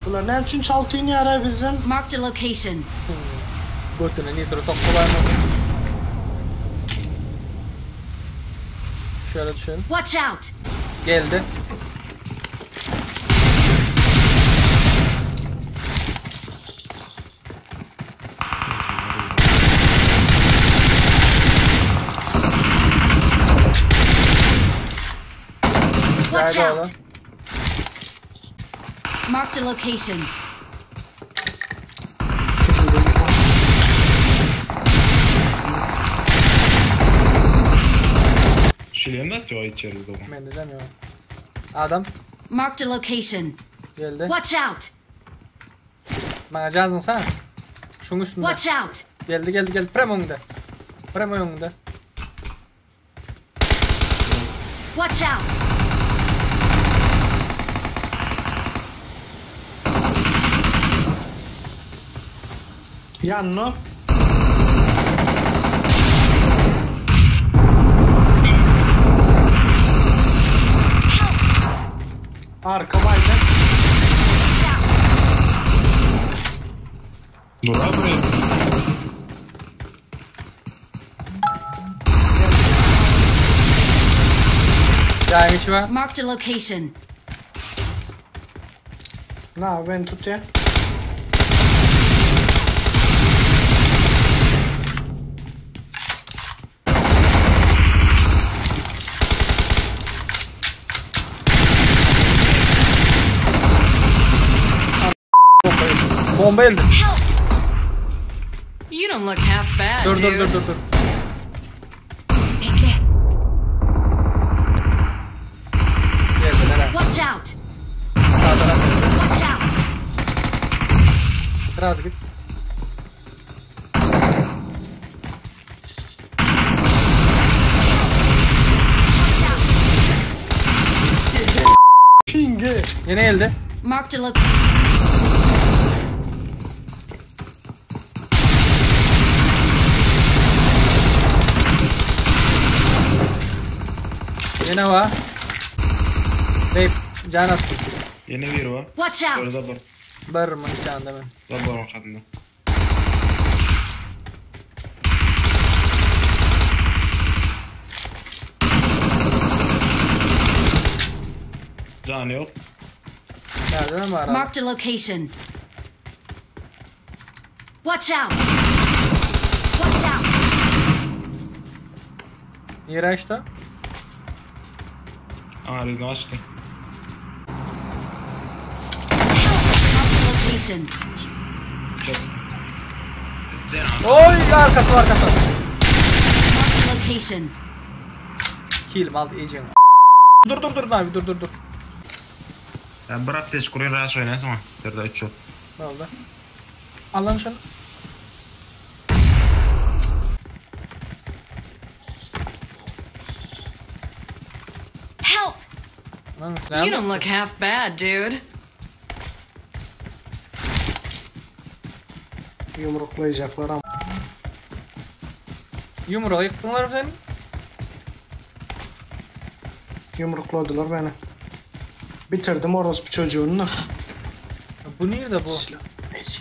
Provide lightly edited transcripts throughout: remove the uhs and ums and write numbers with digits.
Bular näme üçin çalt inýär-aý bizden? Marked a location. Götüne nitro sokdular mı? Şöyle düşelim. Watch out! Geldi. Watch Geldi out! oğlum. Marked a location. Şilerini atıyor içeride de. Men de yok. Adam Marked a location. geldi. Watch out! Bana cansın sana. Şunun üstünde. Watch out! Geldi geldi geldi. Prem önünde. Prem önünde. Watch out! Yanno. Arka bayda. Dur abi buraya. Cahim içi var. Marked a location. Ne abi beni tut ya. Bomba geldi. Bomba geldi. Help! You don't look half bad, Dur dur dude. dur dur dur. Bekle. Geldiler ha. Watch out! Sağ taraf geldi. Watch out! Biraz git. Watch out! Pingi. Yine geldi. Marked a location. Yine var. Hey, can at. Yeni bir var. Watch out! Orada bak. Barırım onu can ben. Da var arkasında. Can yok. Nerede mi var abi? Marked a location. Watch out! Watch out! Yere açtı. Ağrını açtı. Marked a location. Çok. Oy arkası var, arkası. var. Marked a location. Kill aldı iyice. Dur dur dur abi dur dur dur. Ya bırak tez kurayım rahat oynayasın ama. Dörde üç yok. Ne oldu? Al lan şunu. Help! Lan sen You don't look half bad, dude. Yumruklayacaklar ama. Yumruğa yıktılar mı seni? Yumrukladılar beni. Bitirdim orospu çocuğunu. Bu nerede bu? Silah. Neyse.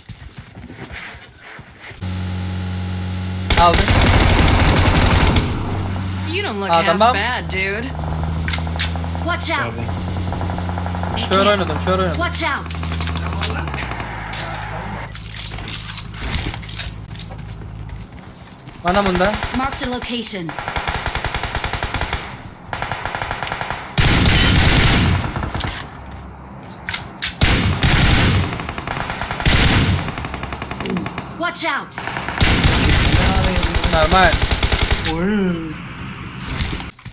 Aldım. You don't look Adam half bam. bad, dude. Watch out! Şöyle oynadım, şöyle oynadım. Watch out! Bana bunda. Marked a location. Watch out! Normal. Oy.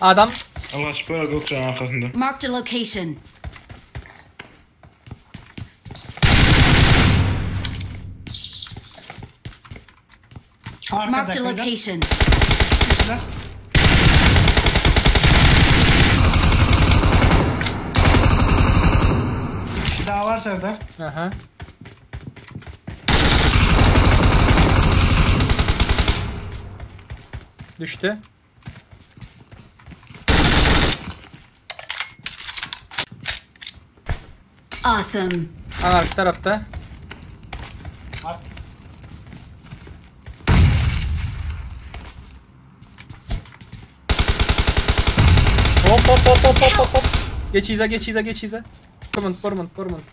Adam Allah şükür Gökçe'nin arkasında. Marked a location. Marked a Arkadaki location. de. Bir kişi daha var sende. Aha. Düştü. Awesome. Aňarky tarapda. Bak. Hop hop hop hop hop hop hop. Geç iza geç iza geç iza. Bir minut bir minut bir minut.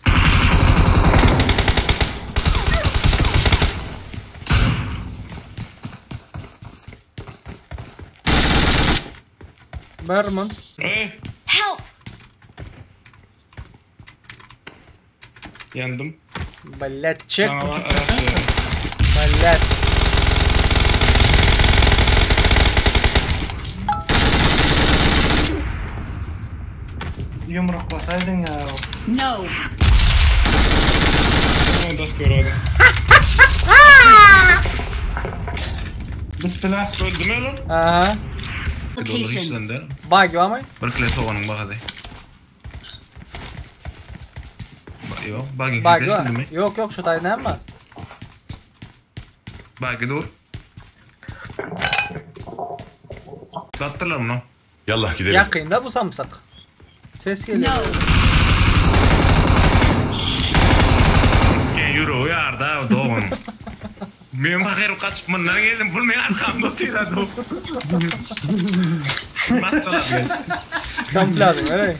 Bir minut. Ey, Help! Yandım. Блять, çek. Bana var, araştırıyorum. Блять. Yumruklasaydın ya. No! Tamam, dost görüyorum. Bittiler. Öldü mü lan? Aha. Doğru Location. işlendi. Bug var mı? Bir kile soğanın bak hadi. Yok, bug'in Bug var. mi? Yok yok şu tane var. Bug'i dur. Sattılar bunu. Yallah gidelim. Yakında bu samsak. Ses geliyor. No! Gel yürü uyar da doğun. Men bakayım kaçıp bundan geldim. Bul men arkamda oturuyor da. Tam lazım öyle.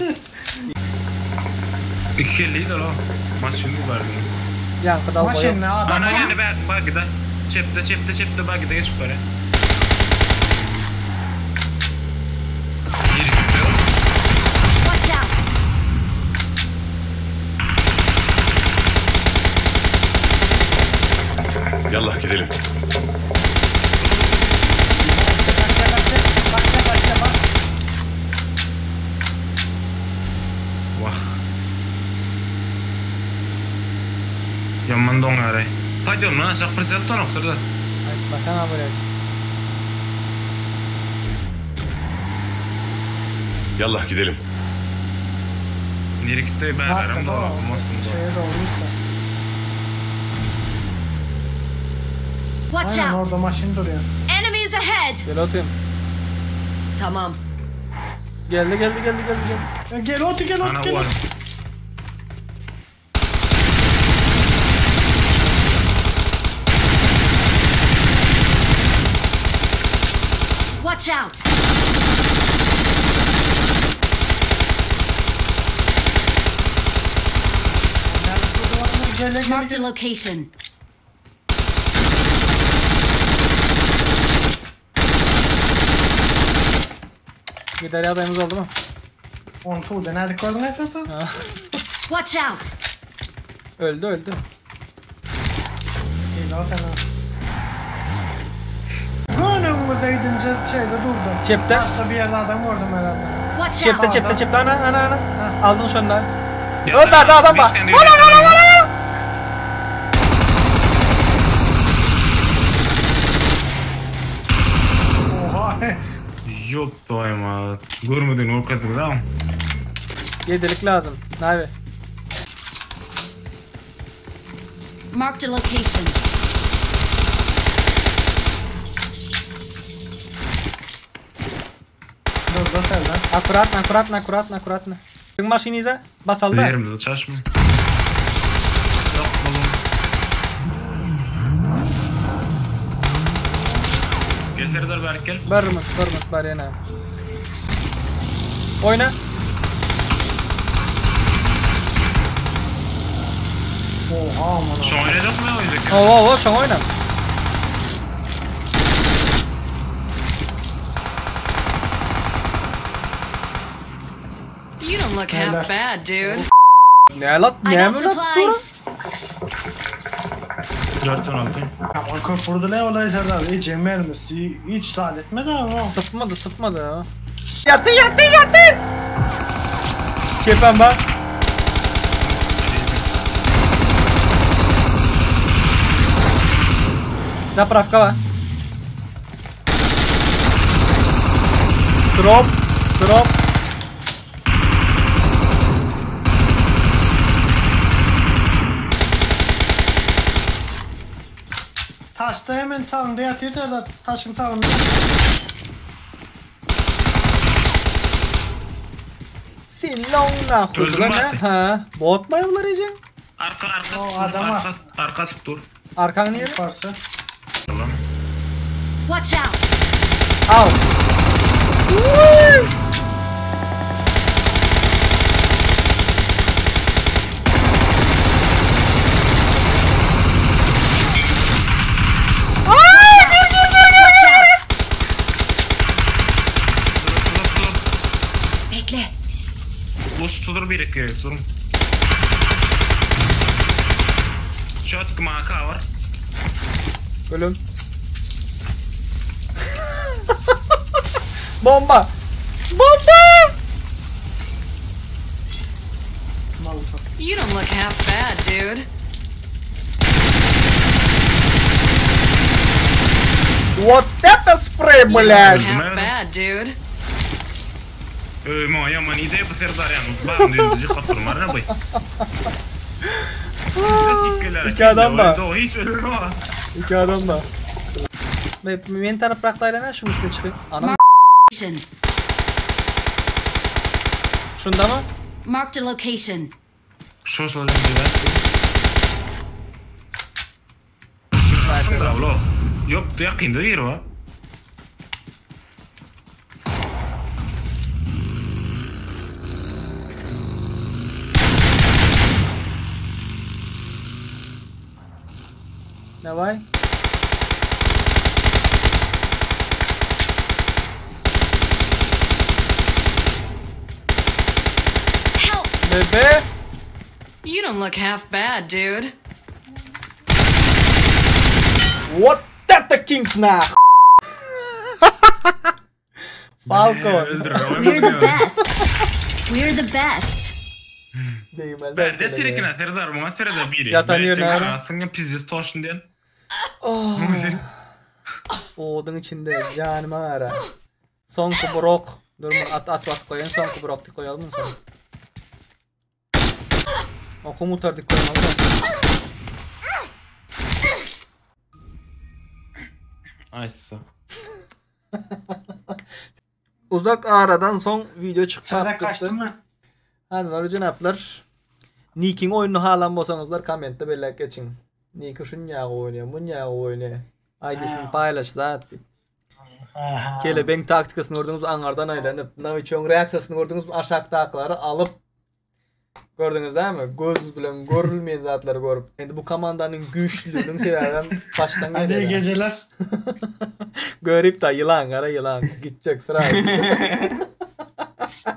İki kelliydi o. Maşını var. Yankı dal boyu. Maşın ne adam? Ana yani ben bug'da. Çepte çepte çepte bug'da geçip böyle. Watch out! Yallah gidelim. Vah. Yaman doňary. Padyondan aşak fırsat tonokdyr da. Aytmasana блять. Yallah gidelim. Nereye gitti ben aram da olmasın. Şeye doğru gitti. Watch Aynen out! orada maşın duruyor. Enemies ahead! Gel atayım. Tamam. Geldi geldi geldi geldi. geldi. Ya gel otu gel otu Ana gel. var. Watch out! Gel gel gel. Marked a location. Bir derya adayımız oldu mu? Onu tuğda nerede koydun esasın? Watch out! Öldü öldü. Değil o fena. Önümüze gidince şeyde durdu. Çepte. Başka bir yerde adam vurdum herhalde. Watch Çepte out! çepte çepte ana ana ana. Aldın şunu da. Ya, Öldü adam var. Ana ana ana ana. Oha. Yok doyma. Görmedin o kadar da. Yedilik lazım. Navi. Marked a location. Durdu Serdar. Akkuratno, akkuratno, akkuratno, akkuratno. Maşinize basalda. Yerimizde çaşma. Yok oğlum. Gel Serdar Berk gel. Bir minut, bir minut bar yana. Oyna. Oha aman Şu oynayacak mı oynayacak? Oo oo şoň oyna. You don't look half bad, dude. Ne lat I ne got mi lat duru? supplies! 4 16. Aman köpürdü ne olay Serdar. Hiç mermisi hiç saat etmedi ama. Sıpmadı sıpmadı. Yatı yatı yatı. Çepen bak. Zapravka var. Drop, drop. Taşta hemen sağında yatıyor Serdar. Taşın sağında. Sin long na Öldü mü ne? artık? Ha, bot mu bunlar iyice? Arka arka O, dur, adama. arka arka atyp dur. Arkaň nirede? Parça. Tamam. Watch out! Al. Watch out! Dur dur dur. Bekle. Boş tutur bir iki sorun. Shot MK var. Ölüm. Bomba. Bomba. You don't look half bad, dude. Вот это спрей, You don't блядь. look half bad, dude. Öý, maňa ýaman ideýa bu Serdar ýaňy. Baryn düýnde kapdyrmar ne bu. İki adam da. Hiç ölür mü? İki adam da. Men tarap bırak da şunun üstüne çıkayım. Anam Location. şunda mı? Marked a location. Şu şöyle bir Bravo. Yok yakında yer var. Давай. Help! Bebe. You don't look half bad, dude. What that the king nah. Falcon. We're the best. We're the best. Değmez. Ben de terekine Serdar muňa serede biri. Ýatan ýerine ara. Aslında pizdes toşun diýen. Oh. Odun içinde canıma ara. Son kubrok. Dur bunu at at at koyayım. Son kubrok dik koyalım mı son? Oku mutar dik koyalım. Aysa. Uzak aradan son video Serde çıkmak kaçtı mı? Hadi cenaplar. Nick'in oyununu halan bolsaňyzlar kommentde belläp geçiň. Nick şun ýagy oýnaýar, mun ýagy oýnaýar. ID'sini paýlaş zat. Aha. Kelebeň taktikasyny gördüňiz aňardan aýlanyp, Naviçoň reaksiýasyny gördüňiz aşakdaklary alyp Gördüňiz dämi? Göz bilen görülmeýän zatlary görüp. Indi bu komandanyň güýçlüliginiň sebäbi başdan Hadi iyi gelýär. geceler. Görüp da ýylan gara ýylan gitjek sıra.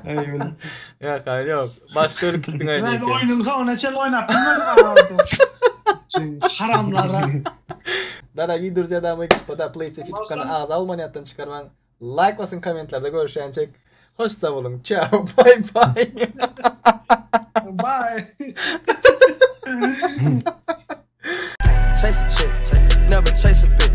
Eyvallah. Ýa hayır yok. Başda ölüp gitdiň Ben aýdy. oyunun sonuna çel oynap bilmedim. Haramlara. Дорогие друзья, дамы и господа, Playtech YouTube kanaly agza bolmaýan çykarmaň. Like basın kommentlerde görüşýänçek. Hoş sag boluň. Ciao. Bye bye. Bye. Chase a chick, never chase a bitch.